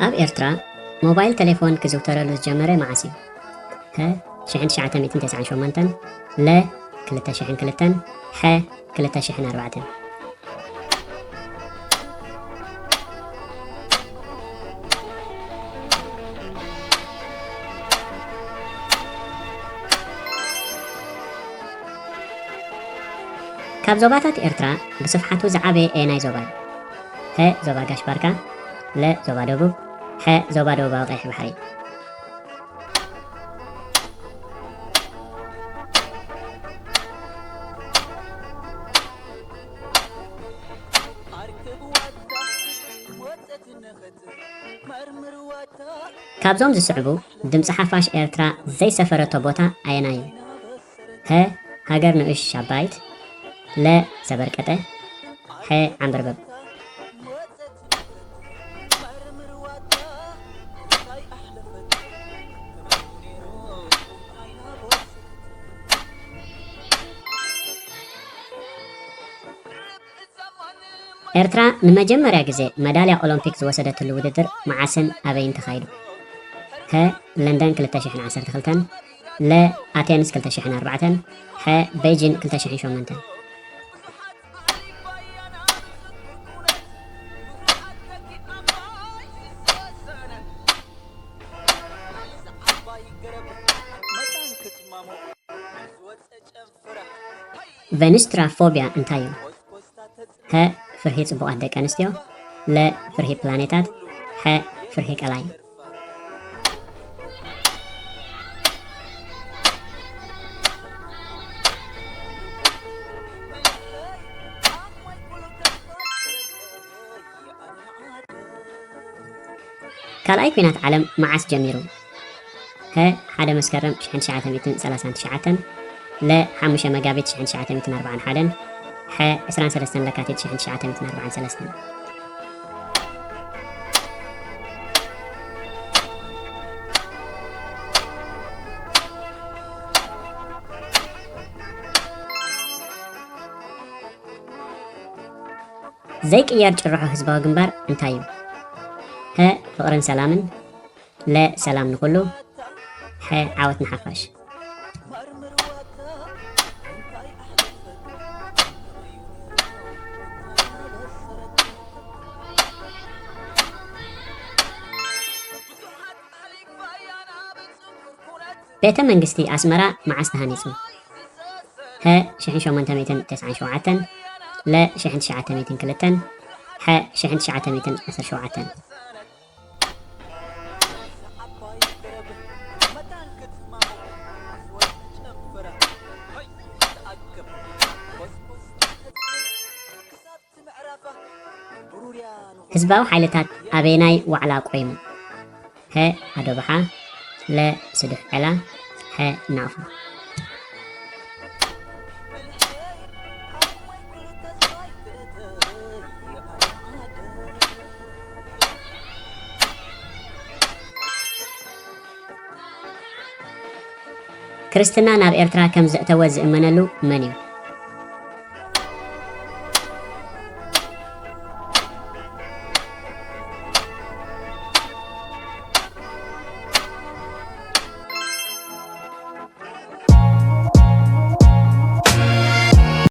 ኣብ ኤርትራ ሞባይል ቴሌፎን ክዝውተረሉ ዝጀመረ መዓስ እዩ? ሀ፣ ሽሕን ትሽዓተ ሚእትን ተስዓን ሸሞንተን፣ ለ፣ ክልተ ሽሕን ክልተን፣ ሐ፣ ክልተ ሽሕን ኣርባዕተን። ካብ ዞባታት ኤርትራ ብስፍሓቱ ዝዓበየ ኣየናይ ዞባ እዩ? ሀ፣ ዞባ ጋሽ ባርካ፣ ለ፣ ዞባ ደቡብ፣ ሐ፣ ዞባ ደቡባዊ ቀይሕ ባሕሪ። ካብዞም ዝስዕቡ ድምፂ ሓፋሽ ኤርትራ ዘይሰፈረቶ ቦታ ኣየናይ እዩ? ሀ፣ ሃገር ንኡሽ ሻባይት፣ ለ፣ ዘበርቀጠ፣ ሐ፣ ዓንበርበብ። ኤርትራ ንመጀመርያ ግዜ መዳልያ ኦሎምፒክ ዝወሰደትሉ ውድድር መዓስን ኣበይን ተኻይዱ? ሀ፣ ለንደን ክልተ ሽሕን ዓሰርተ ክልተን፣ ለ፣ ኣቴንስ ክልተ ሽሕን ኣርባዕተን፣ ሐ፣ ቤይጂን ክልተ ሽሕን ሸሞንተን። ቬኒስትራፎቢያ እንታይ እዩ? ሀ፣ ፍርሂ ጽቡቓት ደቂ ኣንስትዮ፣ ለ፣ ፍርሂ ፕላኔታት፣ ሐ፣ ፍርሂ ቀላይ። ካልኣይ ኲናት ዓለም መዓስ ጀሚሩ? ሀ፣ ሓደ መስከረም ሽሕን ትሽዓተ ሚእትን ሰላሳን ትሽዓተን፣ ለ፣ ሓሙሽተ መጋቢት ሽሕን ትሽዓተ ሚእትን ኣርባዓን ሓደን፣ ሐ፣ ዕስራን ሰለስተን ለካቲት ሽሕን ትሽዓተ ሚእትን ኣርባዓን ሰለስተን። ዘይቅየር ጭርሖ ህዝባዊ ግንባር እንታይ እዩ? ሀ፣ ፍቕርን ሰላምን፣ ለ፣ ሰላም ንኹሉ፣ ሐ፣ ዓወት ንሓፋሽ። ቤተ መንግስቲ ኣስመራ መዓስ ተሃኒጹ? ሀ፣ ሽሕን ሸሞንተ ሚእትን ተስዓን ሸውዓተን፣ ለ፣ ሽሕን ትሽዓተ ሚእትን ክልተን፣ ሐ፣ ሽሕን ትሽዓተ ሚእትን ዓሰርተ ሸውዓተን። ህዝባዊ ሓይልታት ኣበየናይ ዋዕላ ቆይሙ? ሀ፣ ኣዶባሓ፣ ለ፣ ስዱሕ ዕላ፣ ሐ፣ ናቕፋ። ክርስትና ናብ ኤርትራ ከም ዘእተወ ዝእመነሉ መን እዩ?